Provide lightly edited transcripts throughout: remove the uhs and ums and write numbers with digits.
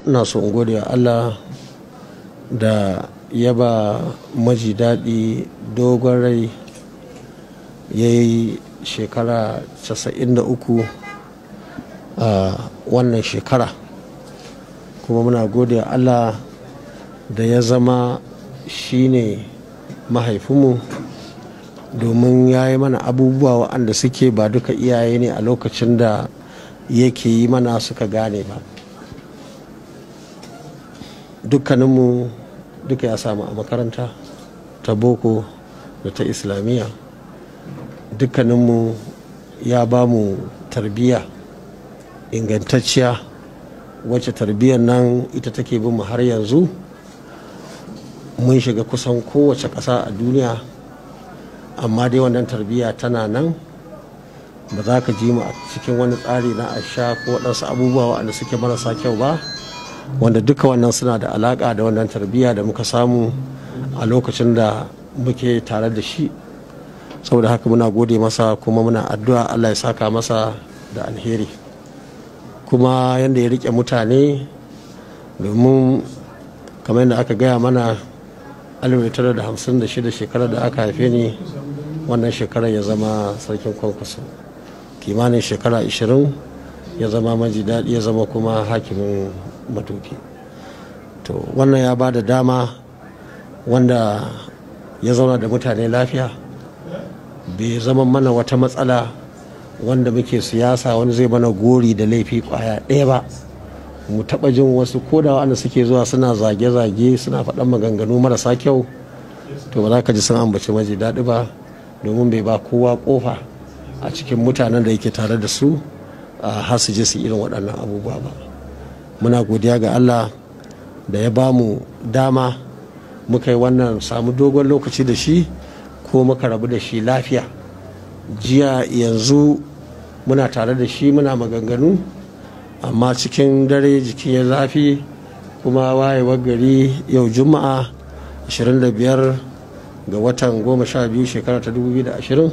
Ina so in gode wa Allah da ya ba maji daɗi dogon rai, ya yi shekara 93 a wannan shekara. Kuma muna gode wa Allah da ya zama shine mahaifinmu, domin ya yi mana abubuwa waɗanda suke ba duka iyaye ne a lokacin da yake yi mana suka gane ba. Dukkaninmu duka ya samu a makaranta ta boko da ta islamiyya. Dukkaninmu ya ba mu tarbiyya ingantacciya, wacce tarbiyyar nan ita take bin mu har yanzu. Mun shiga kusan kowace ƙasa a duniya, amma dai wannan tarbiyya tana nan. Ba za ka ji mu a cikin wani tsari na asha ko waɗansu abubuwa waɗanda suke marasa kyau ba, wanda duka wannan suna da alaƙa da wannan tarbiyya da muka samu a lokacin da muke tare da shi. Saboda haka muna gode masa kuma muna addu'a Allah ya saka masa da alheri. Kuma yanda ya riƙe mutane, domin kamar yadda aka gaya mana 1956 shekarar da aka haife ni, wannan shekarar ya zama sarkin Kwankwaso. Kimanin shekara 20 ya zama maji daɗi, ya zama kuma hakimin Madobi. To wannan ya ba da dama wanda ya zauna da mutane lafiya, bai zama mana wata matsala wanda muke siyasa wani zai mana gori da laifi kwaya ɗaya ba. Mu taɓa jin wasu ko da waɗanda suke zuwa suna zage-zage, suna faɗan maganganu marasa kyau, to ba za ka ji sun ambaci maji daɗi ba, domin bai ba kowa ƙofa a cikin mutanen da yake tare da su har su je su irin waɗannan abubuwa ba. Muna godiya ga Allah da ya ba mu dama muka yi wannan samu dogon lokaci da shi, ko muka rabu da shi lafiya. Jiya yanzu muna tare da shi muna maganganu, amma cikin dare jikin ya zafi, kuma wayewar gari yau Juma'a 25 ga watan 12 shekara ta 2020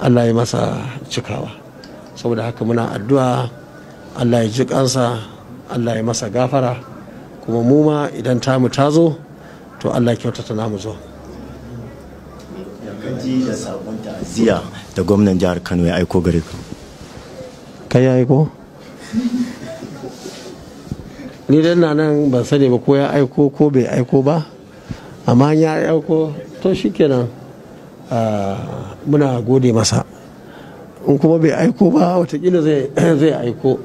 Allah ya masa cikawa. Saboda haka muna addu'a Allah ya ji kansa, Allah ya masa gafara, kuma mu ma idan tamu ta zo to Allah ya kyautata namu zo. Ji da sakon ta'aziyya da gwamnan jihar Kano ya aiko gare ku. Kai ya aiko? Ni dai na nan ban sani ba ko ya aiko ko bai aiko ba, amma ya aiko to shikenan, muna gode masa. In kuma bai aiko ba, watakila zai aiko,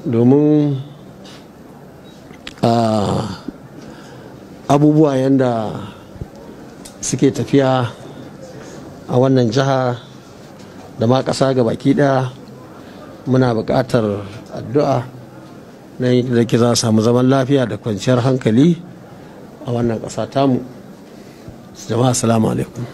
domin abubuwa yanda suke tafiya a wannan jiha da ma ƙasa ga baki ɗaya, muna buƙatar addu'a na da ke za a samu zaman lafiya da kwanciyar hankali a wannan ƙasa tamu. Jama'a, assalamu alaikum.